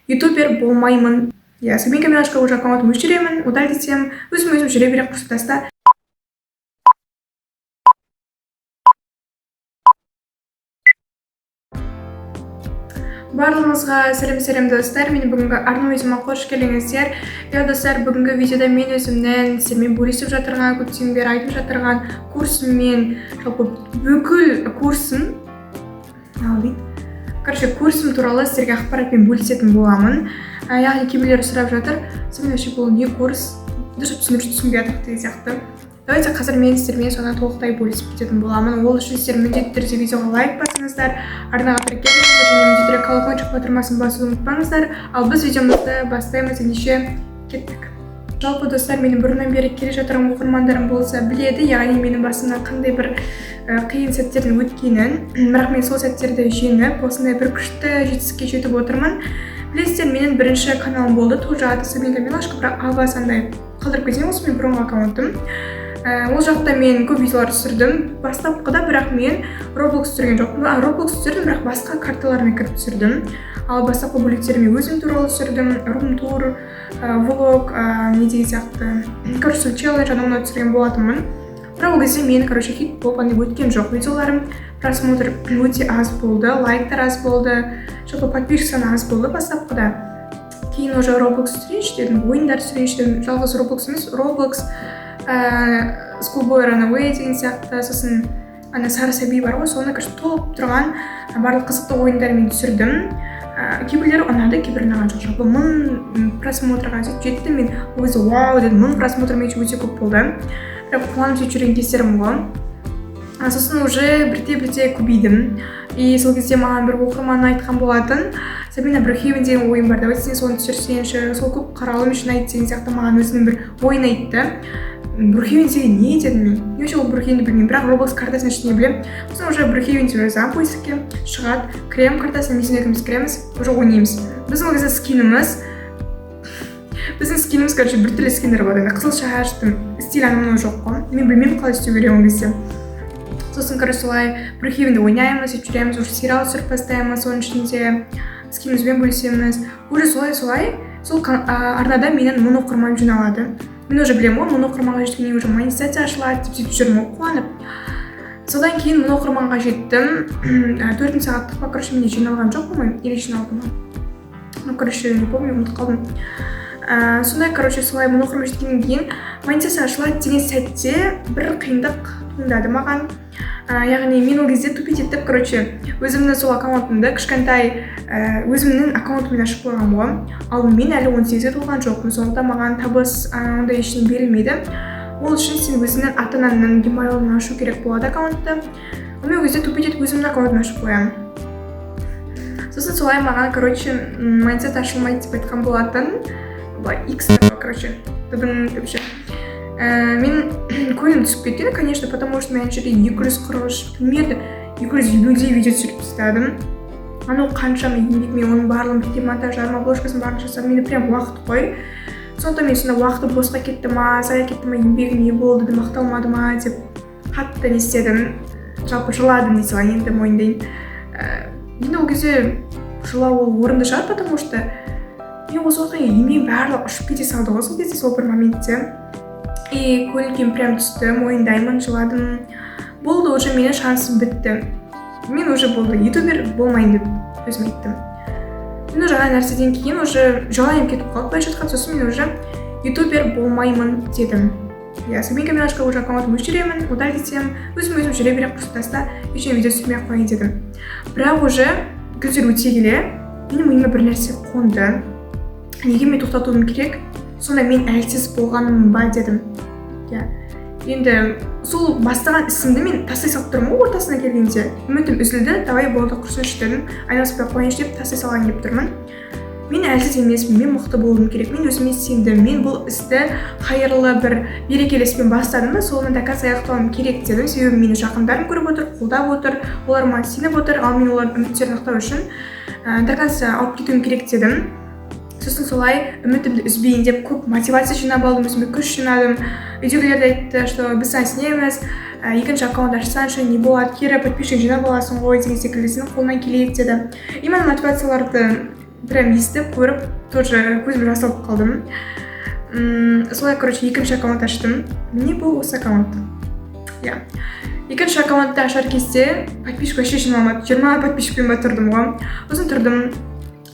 Ютубер болмаймын. Иә, Сабинка Милашка, уже аккаунтым өшіремін, удалить етемін, өзім өзім жүре беремін құрсын. Барлығыңызға сәлем, сәлем, достар! Менің бүгінгі арна видеома қош келдіңіздер. Иә, достар, бүгінгі видеода мен өзімнің сіздермен бөлісіп жатырған, көптен бері айтып жатырған курсыммен, жалпы бүкіл курсым ал дейді, короче, курсым туралы сіздерге ақпаратпен бөлісетін боламын. Яғни кейбіреулер сұрап жатыр: «Сен вообще бұл не курс, дұрыс түсіндіріп, түсінбей жатырмық», — деген сияқты. Давайте қазір мен сіздермен соны толықтай бөлісіп кететін боламын. Ол үшін сіздер міндетті түрде видеоға лайк басыңыздар, арнаға тіркеліңіздер және міндетті түрде колокольчик батырмасын басуды ұмытпаңыздар. Ал біз видеомызды бастаймыз ендеше, кеттік. Жалпы, достар, менің бұрыннан бері келе жатырған оқырмандарым болса, біледі, яғни менің басымнан қандай бір қиын сәттердің өткенін. Бірақ мен сол сәттерді жеңіп, осындай бір күшті жетістікке жетіп отырмын. Білесіздер, менің бірінші каналым болды, тоже аты Сабинка Милашка, бірақ авас андай қалдырып кетейін, осы менің бұрынғы аккаунтым. Ол жақта мен көп видеолар түсірдім бастапқыда, бірақ мен Roblox түсірген жоқпын. Roblox түсірдім, бірақ басқа карталармен кіріп түсірдім. Ал бастапқы бөліктерін мен өзім туралы түсірдім: рум тур, влог, не деген сияқты, короче, сол челлендж, анау мынау түсірген болатынмын. Бірақ ол кезде мен, короче, хит болып андай өткен жоқ видеоларым, просмотр өте аз болды, лайктар аз болды, жалпы подписчик саны аз болды бастапқыда. Кейін уже Roblox түсірейінші дедім, ойындар түсірейінші дедім. Жалғыз Roblox емес, Roblox, Schoolboy Runaway деген сияқты, сосын ана сары сәби бар ғой, соны, короче, толып тұрған барлық қызықты ойындармен түсірдім. Кейбіреулері ұнады, кейбіреулері ұнаған жоқ. Жалпы 1000 просмотрға сөйтіп жетті. Мен ол кезде «вау» дедім, 1000 просмотр мен үшін өте көп болды, бірақ қуанып сөйтіп жүрген кездерім ғой. Сосын уже бірте бірте көбейдім. И сол кезде маған бір оқырман айтқан болатын: «Сабина, Брукхейвен деген ойын бар, давай сен соны түсірсеңші, сол көп қаралым жинайды», — деген сияқты маған өзінің бір ойын айтты. «Брукхейвен деген не?» — дедім мен. Не вообще ол Брукхейвенді білмеймін, бірақ Roblox картасын ішіне білемін. Сосын уже Брукхейвен деп жазамын поискке, шығады, кіремін картасына, мен екеуміз кіреміз, уже ойнаймыз. Біздің ол кезде скиніміз, біздің скиніміз, короче, біртүрлі скиндер болады енді, қызыл шаштың стиль, анау мынау жоқ қой. Мен білмеймін қалай істеу керек ол кезде. Сосын, короче, солай Брукхейвенді ойнаймыз, сөйтіп жүреміз, уже сериал түсіріп бастаймыз, соның ішінде скинімізбен бөлісеміз. Уже солай солай сол арнада менің 1000 оқырманым жиналады. Мен уже білемін ғой, 1000 оқырманға жеткеннен кейін уже монетизация ашылады деп сөйтіп жүрмін ғой қуанып. Содан кейін 1000 оқырманға жеттім. 4 сағаттық па, короче, менде жиналған жоқ, по моему, или жиналды ма, ну, короче, не помню, ұмытып қалдым. Сондай, короче, солай 1000 оқырман жеткеннен кейін монетизация ашылады деген сәтте бір қиындық туындады маған. Яғни мен ол кезде тупить етіп, короче, өзімнің сол аккаунтымды кішкентай өзімнің аккаунтыммен ашып қойғанмын ғой. Ал мен әлі 18-ге толған жоқпын, сондықтан маған табыс ондай ештеңе берілмейді. Ол үшін сен өзіңнің ата анаңның емайлын ашу керек болады аккаунтты. Мен ол кезде тупить етіп өзімнің аккаунтымды ашып қоямын. Сосын солай маған, короче, монетизация ашылмайды деп айтқан болатын, былай икс, короче, тыдың деп ше. Мен көңілім түсіп кеткен, конечно, потому что мен ана жерде 243, примерно 250-дей видео түсіріп тастадым. Анау қаншама еңбек, мен оның барлығын бірге монтаждадым, обложкасын, барлығын жасадым, менде прям уақыт қой. Сондықтан мен сонда уақытым босқа кетті ма, зая кетті ма, еңбегім не болды, дым ақталмады ма деп қатты не істедім, жалпы жыладым дей салайын енді, мойындайын. Енді ол кезде жылау ол орынды шығар, потому что мен осы уақытқа дейін еңбегім барлығы ұшып кете салды ғой сол кезде, сол бір моментте. И көңіл күйім прям түсті, мойындаймын, жыладым. Болды, уже менің шансым бітті, мен уже болды, ютубер болмайын деп өзіме айттым. Мен уже ана нәрседен кейін уже желанием кетіп қалды, былайша айтқанда. Сосын мен уже ютубер болмаймын дедім. Иә, Сабинка Милашка, уже аккаунтымды өшіремін, удалить етемін, өзім өзім жүре беремін, құрсын, таста, ештеңе видео түсірмей ақ қояйын дедім. Бірақ уже күндер өте келе менің миыма бір нәрсе қонды: неге мен тоқтатуым керек, сонда мен әлсіз болғаным ба дедім. Иә, енді сол бастаған ісімді мен тастай салып тұрмын ғой. Ортасына келгенде үмітім үзілді. Давай, болды, құрсыншы дедім, айналыспай ақ қояйыншы деп тастай салайын деп тұрмын. Мен әлсіз емеспін, мен мықты болуым керек, мен өзіме сендім. Мен бұл істі қайырлы бір берекелі іспен бастадым ба, соны до конца аяқтауым керек дедім. Себебі мені жақындарым көріп отыр, қолдап отыр, олар маған сеніп отыр. Ал мен олардың үміттерін ақтау үшін до конца алып кетуім керек дедім. Сосын солай үмітімді үзбейін деп көп мотивация жинап алдым, өзіме күш жинадым. Үйдегілер де айтты, что біз саған сенеміз, екінші аккаунт ашсаңшы, не болады, кері подписчик жинап аласың ғой деген секілді, сенің қолыңнан келеді деді. Именно мотивацияларды Прям естіп, көріп, тоже көзім жас алып қалдым. Солай, короче, екінші аккаунт аштым. Міне, бұл осы аккаунт, иә. Екінші аккаунтты ашар кезде подписчик вообще жиналмады, 20 подписчикпен ба тұрдым ғой. Сосын тұрдым,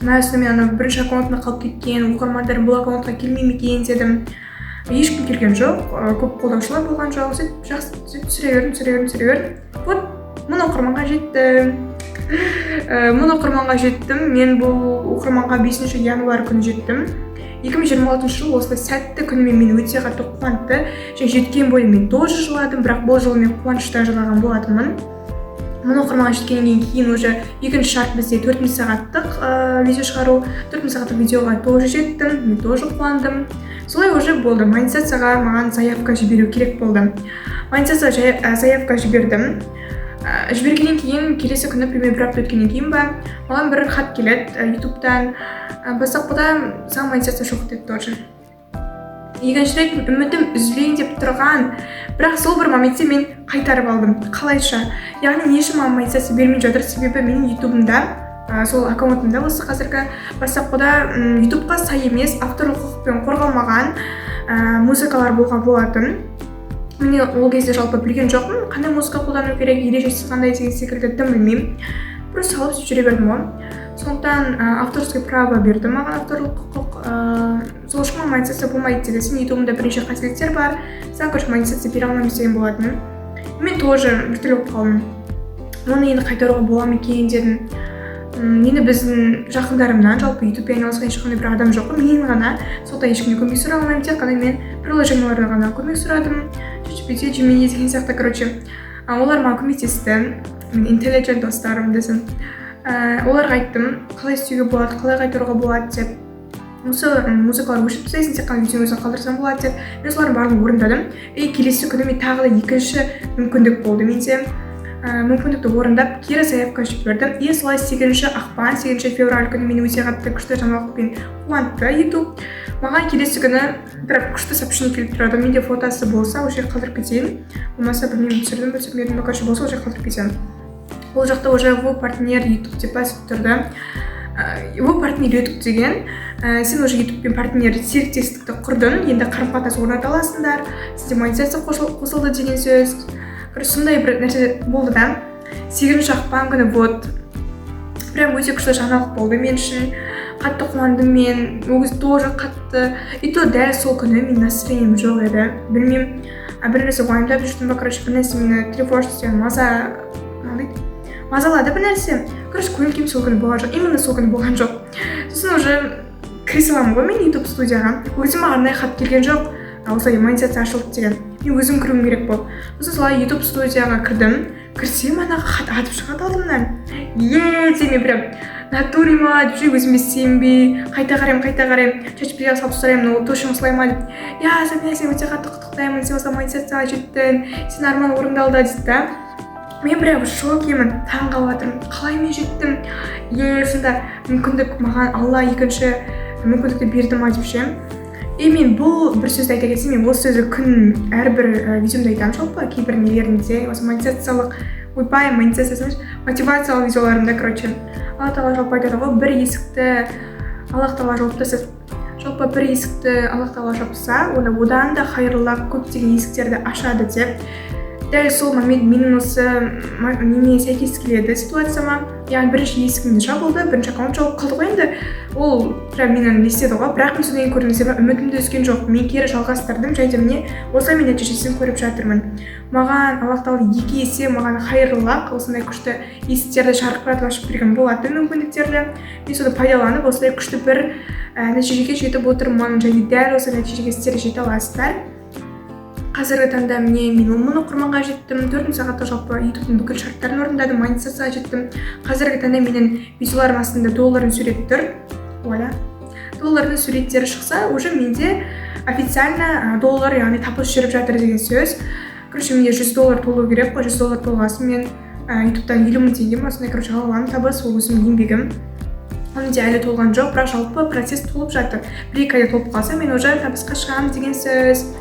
мә, мен ана бірінші аккаунтымда қалып кеткен оқырмандарым бұл аккаунтқа келмей ме екен дедім. Ешкім келген жоқ, көп қолдаушылар болған жоқ. Сөйтіп, жақсы, сөйтіп түсіре бердім, түсіре бердім, түсіре бердім. Вот, 1000 оқырманға жеттім. 1000 оқырманға жеттім. Мен бұл оқырманға 5 январь күні жеттім, 2026 жыл. Осылай сәтті күнімен мені өте қатты қуантты және жеткен бойы мен тоже жыладым, бірақ бұл жолы мен қуаныштан жылаған болатынмын. 1000 оқырманға жеткеннен кейін уже екінші шарт бізде 4000 сағаттық видео шығару. 4000 сағаттық видеоға тоже жеттім, мен тоже қуандым. Солай уже болды, монетизацияға маған заявка жіберу керек болды. Монетизацияға заявка жібердім. Жібергеннен кейін келесі күні, примерно бір апта өткеннен кейін ба, маған бір хат келеді Ютубтан: «Бастапқыда саған монетизация жоқ», — деді. Тоже екінші рет үмітім үзілейін деп тұрған, бірақ сол бір моментте мен қайтарып алдым. Қалайша? Яғни не үшін маған монетизация бермей жатыр? Себебі менің Ютубымда, сол аккаунтымда, осы қазіргі бастапқыда Ютубқа сай емес, авторлық құқықпен қорғалмаған музыкалар болған болатын. Мен ол кезде жалпы білген жоқпын, қандай музыка қолдану керек, ережесі қандай деген секілді, дым білмеймін, просто салып, сөйтіп жүре бердім ғой. Сондықтан авторский право берді маған, авторлық құқық. Сол үшін маған монетизация болмайды деді. «Сенің Ютубыңда бірнеше қателіктер бар, саған, короче, монетизация бере алмаймыз», — деген болатын. Мен тоже біртүрлі болып қалдым. Оны енді қайтаруға бола ма екен дедім. Енді біздің жақындарымнан жалпы Ютубпен айналысқан ешқандай бір адам жоқ қой, мен ғана. Сондықтан ешкімнен көмек сұрай алмаймын, тек қана мен приложениялардан ғана көмек сұрадым, ChatGPT, Gemini деген сияқты. Короче, олар маған көмектесті, мен intelligent достарым десем. Оларға айттым, қалай істеуге болады, қалай қайтаруға болады деп. Осы музыкалар өшіріп тастайсың, тек қана видеоның өзін қалдырсаң болады деп. Мен солардың барлығын орындадым. И келесі күні мен тағы да екінші мүмкіндік болды менде. Мүмкіндікті орындап, кері заявка жібердім. И солай 8 ақпан, 8 февраль күні мені өте қатты күшті жаңалықпен қуантты Ютуб. Маған келесі күні бір күшті сообщение келіп тұрады. Менде фотосы болса, ол жерге қалдырып кетейін, болмаса білмеймін, түсірдім бе, түсірмедім бе. Короче, болса, ол жерге қалдырып кетемін. Ол жақта уже «Вы партнер Ютуб» деп басып тұрды. «Вы партнер Ютуб» деген сен уже Ютубпен партнер серіктестікті құрдың, енді қарым қатынас орната аласыңдар, сізде монетизация қосылды деген сөз. Короче, сондай бір нәрсе болды да 8 ақпан күні. Вот, прям өте күшті жаңалық болды мен үшін, қатты қуандым мен ол кезде тоже қатты. И то дәл сол күні менің настроением жоқ еді, білмеймін, бір нәрсе уайымдап жүрдім ба, короче, бір нәрсе мені тревожить, маза қалай дейді, мазалады бір нәрсе. Короче, көңіл күйім сол күні болған жоқ, именно сол күні болған жоқ. Сосын уже кіре саламын ғой мен Ютуб студияға. Өзіме арнайы хат келген жоқ, осылай монетизация ашылды деген, мен өзім кіруім керек болды. Сосын солай Ютуб студияға кірдім. Кірсем, ана хат атып шығады алдымнан. Е, мен прям натуре ма деп ше, өзіме сенбей қайта қараймын, қайта қараймын, ChatGPT-ға салып сұраймын: «Ну точно осылай ма?» — деп. «Иә, Сабина, сені өте қатты құттықтаймын, сен осылай монетизацияға жеттің, сенің арманың орындалды», — дейді да. Мен прям в шокемін, таң қалып жатырмын: қалай мен жеттім? Е, сонда мүмкіндік маған Алла екінші мүмкіндікті берді ма деп ше. И мен бұл бір сөзді айта кетсем, мен осы сөзді күн әрбір видеомда айтамын, жалпы кейбір нелерінде, осы монетизациялық, ойбай, монетизация емес, мотивациялық видеоларымда. Короче, Алла Тағала жалпы айтады ғой, бір есікті Аллах Тағала жауып тастаса, жалпы бір есікті Аллах Тағала жапса, онда одан да хайырлырақ көптеген есіктерді ашады деп. Дәл сол момент менің осы неме сәйкес келеді, ситуацияма. Яғни бірінші есігім жабылды, бірінші аккаунт жабылып қалды ғой енді, ол прям мені не істеді ғой. Бірақ мен содан кейін, көрдіңіздер ме, үмітімді үзген жоқ, мен кері жалғастырдым және де міне, осылай мен нәтижесін көріп жатырмын. Маған Аллах Тағала екі есе маған хайырлырақ осындай күшті есіктерді жарқыратып ашып берген болатын, мүмкіндіктерді. Мен соны пайдаланып, осындай күшті бір нәтижеге жетіп отырмын және дәл осы нәтижеге сіздер жете аласыздар. Қазіргі таңда, міне, мен 10 000 оқырманға жеттім, 4000 сағатта жалпы Ютубтың бүкіл шарттарын орындадым, монетизацияға жеттім. Қазіргі таңда менің видеоларым астында доллардың суреті тұр. Вуаля, доллардың суреттері шықса, уже менде официально доллар, яғни табыс жүріп жатыр деген сөз. Короче, менде 100 доллар толу керек қой. 100 доллар толғасын, мен Ютубтан 50 000 теңге ма, сондай, короче, ала аламын табыс. Ол өзімнің еңбегім. Ол менде әлі толған жоқ, бірақ жалпы процесс толып жатыр. 1-2 айда толып қалса, мен уже табысқа шығамын деген сөз.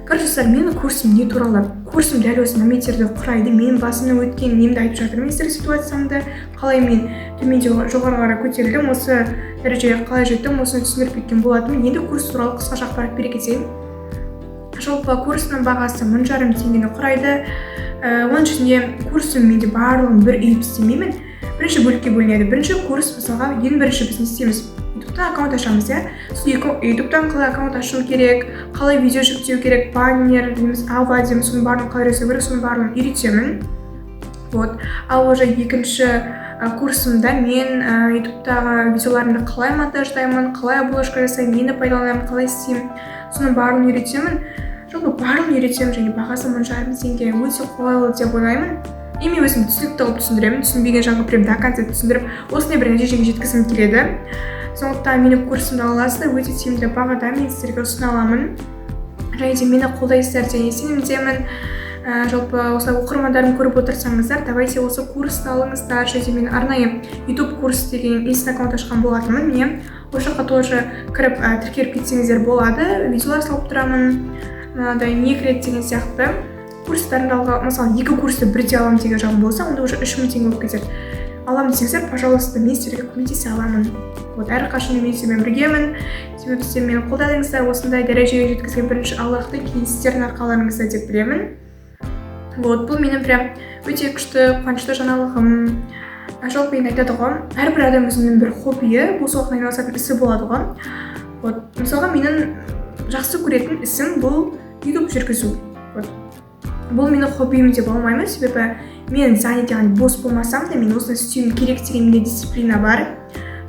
Короче, Короче, достар, менің курсым не туралы? Курсым дәл осы моменттерді құрайды. Менің басымнан өткен немді айтып жатырмын сіздерге, ситуациямды, қалай мен төменден жоғары қарай көтерілдім, осы дәрежеге қалай жеттім, осыны түсіндіріп кеткен болатынмын. Енді курс туралы қысқаша ақпарат бере кетейін. Жалпы, курсының бағасы 1500 теңгені құрайды. Оның ішінде курсым менде барлығын бір үйіп істемеймін, бірінші бөлікке бөлінеді. Бірінші курс, мысалға, ең бірінші біз не істейміз? Ютубтан аккаунт ашамыз, иә. Сол екі ютубтан қалай аккаунт ашу керек, қалай видео жүктеу керек, баннер дейміз, ава дейміз, соның барлығын қалай жасау керек, соның барлығын үйретемін. Вот. Ал уже екінші курсымда мен ютубтағы видеоларымды қалай монтаждаймын, қалай обложка жасаймын, нені пайдаланамын, қалай істеймін, соның барлығын үйретемін. Жалпы, барлығын үйретемін және бағасы 1500 теңге, өте қолайлы деп ойлаймын. И мен өзім түсінікті қылып түсіндіремін, түсінбеген жанға прям до конца түсіндіріп, осындай бір нәтижеге жеткізгім келеді. Сондықтан менің курсымды ала аласыздар, өте тиімді бағада мен сіздерге ұсына аламын және де мені қолдайсыздар деген сенімдемін. Жалпы, осылай оқырмандарым көріп отырсаңыздар, давайте осы курсты алыңыздар. Және де мен арнайы YouTube курс деген инста аккаунт ашқан болатынмын. Міне, осы жаққа тоже кіріп, тіркеліп кетсеңіздер болады. Видеолар салып тұрамын, мынадай не кіреді деген сияқты курстарымды алға. Мысалы, екі курсты бірдей аламын деген жан болса, онда уже 3000 теңге болып кетеді. Аламын десеңіздер, пожалуйста, мен сіздерге көмектесе аламын. Вот, әрқашан мен сіздермен біргемін, себебі сіздер мені қолдадыңыздар. Осындай дәрежеге жеткізген бірінші Аллахтың, кейін сіздердің арқаларыңызда деп білемін. Вот, бұл менің прям өте күшті, қуанышты жаңалығым. Жалпы, енді айтады ғой, әрбір адам өзінің бір хоббиі, бос уақытында айналысатын ісі болады ғой. Вот, мысалға, менің жақсы көретін ісім бұл ютуб жүргізу. Вот, бұл менің хоббиім деп алмаймын, себебі мен занят, яғни бос болмасам да, мен осыны істеуім керек деген менде дисциплина бар.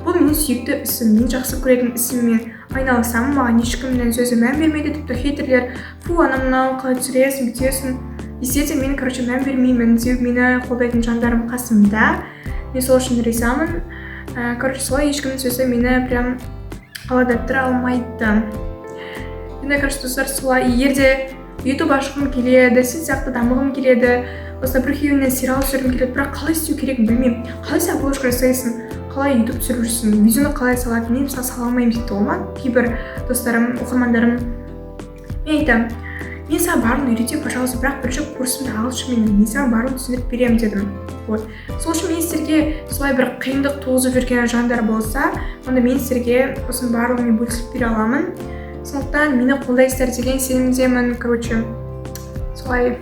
Бұл менің сүйікті ісім, мен жақсы көретін ісіммен айналысамын. Маған ешкімнің сөзі мән бермейді, тіпті хейтерлер «фу, анау мынау қалай түсіресің, бүйтесің» десе де, мен, короче, мән бермеймін, себебі мені қолдайтын жандарым қасымда, мен сол үшін ризамын. Короче, солай, ешкімнің сөзі мені прям алаңдаттыра алмайды. Енді, короче, достар, солай, егер де ютуб ашқым келеді, сен сияқты дамығым келеді, осылай Брукхейвеннен сериал түсіргім келеді, бірақ қалай істеу керегін білмеймін, қалай сен обложка жасайсың, қалай ютуб түсіріп жүрсің, видеоны қалай салады, мен мысалы сала алмаймын дейді ғой маған кейбір достарым, оқырмандарым. Мен айтамын: «Мен саған барлығын үйретемін, пожалуйста, бірақ бірінші курсымды алшы менің, мен саған барлығын түсіндіріп беремін», — дедім. Вот, сол үшін мен сіздерге солай бір қиындық туғызып жүрген жандар болса, онда мен сіздерге осының барлығымен бөлісіп бере аламын. Сондықтан мені қолдайсыздар деген сенімдемін. Короче, солай,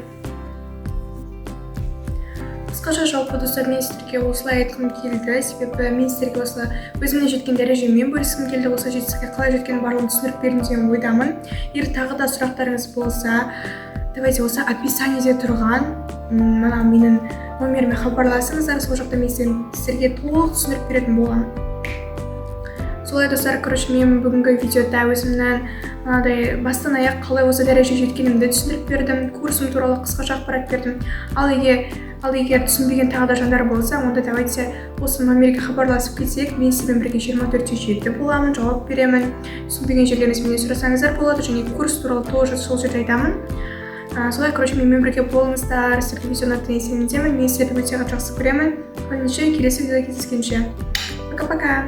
қысқаша. Жалпы, достар, мен сіздерге осылай айтқым келді, себебі мен сіздерге осы өзімнің жеткен дәрежеммен бөліскім келді. Осы жетістікке қалай жеткенін барлығын түсіндіріп бердім деген ойдамын. Егер тағы да сұрақтарыңыз болса, давайте осы описаниеде тұрған мына менің номеріме хабарласыңыздар. Сол жақта мен сіздерге толық түсіндіріп беретін боламын. Солай, достар. Короче, мен бүгінгі видеода өзімнің мынадай бастан аяқ қалай осы дәрежеге жеткенімді түсіндіріп бердім, курсым туралы қысқаша ақпарат бердім. Ал егер түсінбеген тағы да жандар болса, онда давайте осы номерге хабарласып кетсек. Мен сізбен бірге 24/7 боламын, жауап беремін. Түсінбеген жерлеріңізді менен сұрасаңыздар болады және курс туралы тоже сол жерде айтамын. Солай, короче, менімен бірге болыңыздар. Сіздерге видео ұнады деген сенімдемін. Мен сіздерді өте қатты жақсы көремін. Ендеше, келесі видеода кездескенше, пока пока.